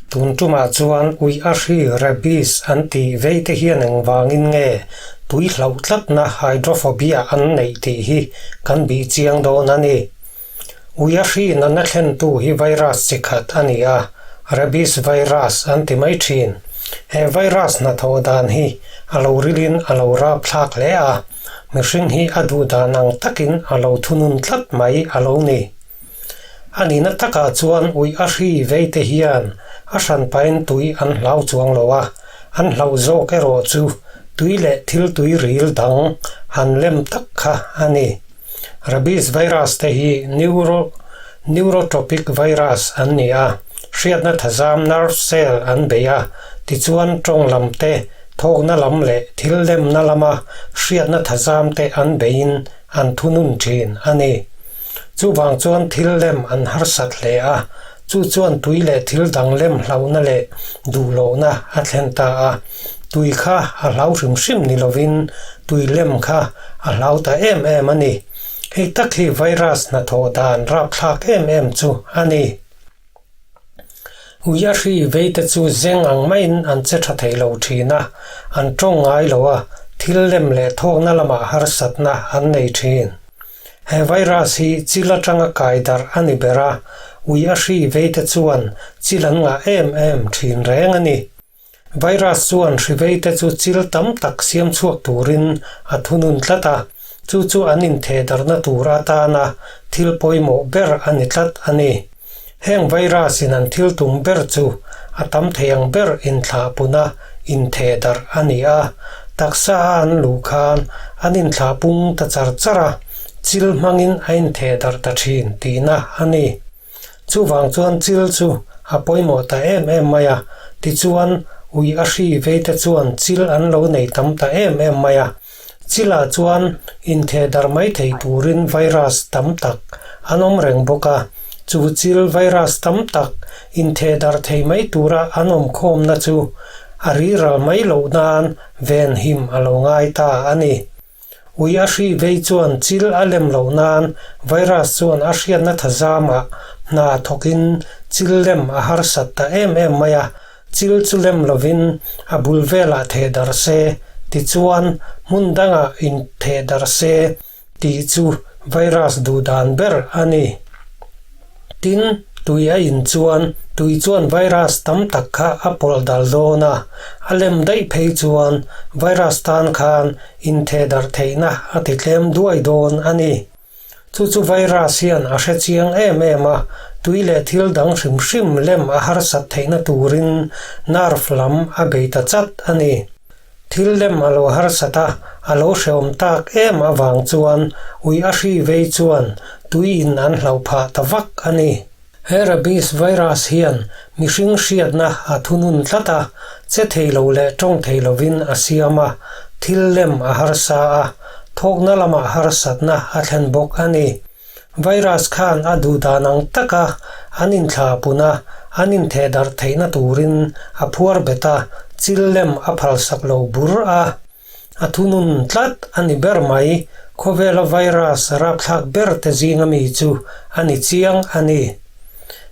Tun tumah chuan ui a hri, rabies, an tih vei te hian engvangin nge tui hlauh tlatna hydrophobia an neih tih hi kan bih chiang dawn a ni. Ui a hri nana thlentu hi virus chi khat a ni a, rabies virus an ti mai thin. He virus hnathawh dan hi a lo rilin a lo rap thlak hle a, mihring hi a duh dan ang takin a lo thunun tlat mai a lo ni. A nihna takah chuan ui a hri vei te hian a hran pahin tui an hlau chuang lo a, an hlauh zawk erawh chu tui leh thil tui ril dang han lem tak kha a ni. Rabies virus te hi neuro neurotropic virus an ni a, hriatna thazam nerve cell an bei a, tichuan tawng lam te, thawkna lam leh thil lemna lama hriatna thazam te an beiin an thunun thin a ni. Chuvang chuan thil lem an harsat hle a, chu chuan tui leh thil dang lem hlauhna leh duhlohna a thlen ta a. Tui kha a hlau hrim hrim ni lovin tui lem kha a hlau ta em em a ni. Hei tak hi virus hnathawh dan rapthlak em em chu a ni. Ui a hri veite chu zeng ang maiin an che tha thei lo thin a, an tawng ngai lo a, thil lem leh thawkna lamah harsatna an nei thin. He virus hi chil atanga kai darh a ni ber a, ui a hri veite chuan chil an ngah em em thin reng a ni. Virus chuan hri veite chu chil tam tak siam chhuak turin a thunun tlat a, chu chu an inthehdarhna tur atana thil pawimawh ber a ni tlat a ni. Heng virus in an thil tum ber chu a tam thei ang ber inthlahpuna inthehdarh a ni a, taksa a an luh khan an inthlahpung ta char char a, chil hmangin a inthehdarh ta thin tihna a ni. Chuvang chuan chil chu a pawimawh ta em em mai a, tichuan ui a hri vei te chuan chil an lo nei tam ta em em mai a. Chilah chuan intheh darh mai thei turin virus tam tak an awm reng bawk a, chu chil virus tam tak intheh darh thei mai tura an awm khawmna chu a riral mai loh nan venhim a lo ngai ta a ni. Ui a hri vei chuan chil a lem loh nan virus chuan a hriatna thazamah hna thawkin chil lem a harsat ta em em mai a, chil chu lem lovin a bul velah theh darh se, tichuan hmun dangah intheh darh se tih chu virus duh dan ber a ni. Tin, tui a in chuan tui chuan virus tam tak kha a pawlh dal dawn a, a lem daih phei chuan virus tan khan intheh darh theihna a ti tlem duai dawn a ni. Chu chu virus hian a hre chiang em em a, tui leh thil dang hrim hrim lem a harsat theihna turin nerve lam a bei ta chat a ni. Thil lem a lo harsat a, a lo hrehawm tak em avang chuan ui a hri vei chuan tui in an hlauh phah ta vak a ni. He rabies virus hian mihring hriatna a thunun tlat a, che thei lo leh tawng thei lovin a siam a, thil lem a harsa a, thawkna lamah harsatna a thlen bawk a ni. Virus khan a duh dan ang taka an inthlahpun a, an inthehdarh theihna turin a phuar bet a, chil lem a phalsak lo bur a. A thunun tlat a ni ber mai, khawvela virus rapthlak ber te zinga mi chu a ni chiang a ni.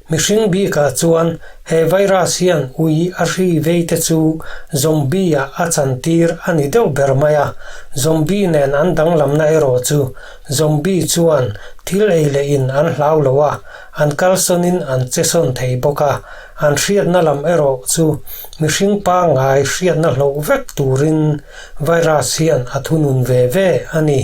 Mihring bikah chuan he virus hian ui a hri vei te chu zombie ah a chantir a ni deuh ber mai a, zombie nen an danglamna erawh chu zombie chuan thil ei leh in an hlau lo a, an kalsawnin an che sawn thei bawk a, an hriatna lam erawh chu mihring pangngai hriatna hloh vek turin virus hian a thunun ve ve a ni.